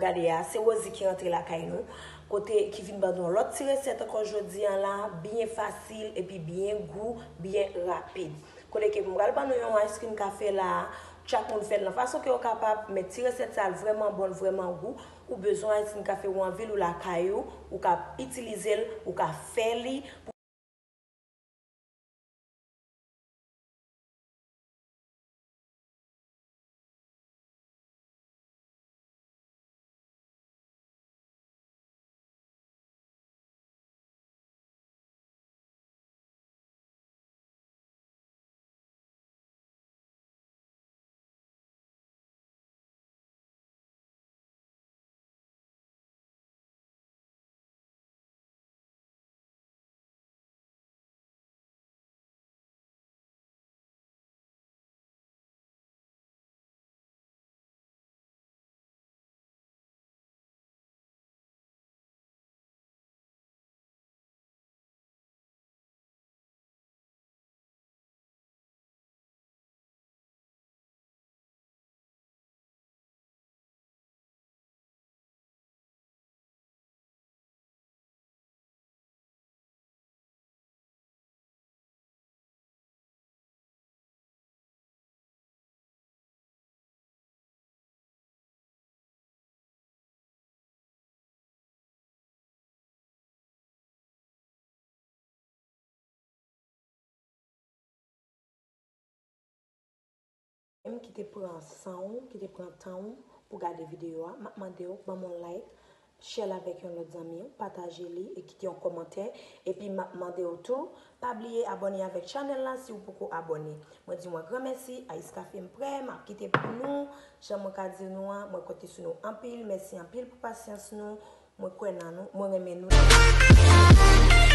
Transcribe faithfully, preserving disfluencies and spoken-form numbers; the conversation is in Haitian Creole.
Gade a, se Rosie ki rantre lakay nou, kote ki vin ban nou yon lòt ti resèt ankò jodi a la, byen fasil epi byen gou, byen rapid. Kote ke m pral ban nou yon ice cream cafe la, chak moun fè l nan fason ke yo kapab, men ti resèt sa l vrèman bon, l vrèman gou. Ou bezwen ice cream cafe ou anvi l ou lakay ou, ou ka itilize l, ou ka fè li. Menm ki te pran san w, ki te pran tan w pou gade videyo a, m ap mande w ban m yon like, share l avèk yon lòt zanmi w, pataje li e kite yon kòmantè. Epi m ap mande w tou, pa bliye abòne avèk chanèl la si w poko abòne. Mwen di mwen gran mèsi, Ice Cafe m prè, m ap kite pou nou. Jan mwen ka di nou an, mwen konte sou nou anpil, mèsi anpil pou pasyans nou. Mwen kwè nan nou, mwen renmen nou.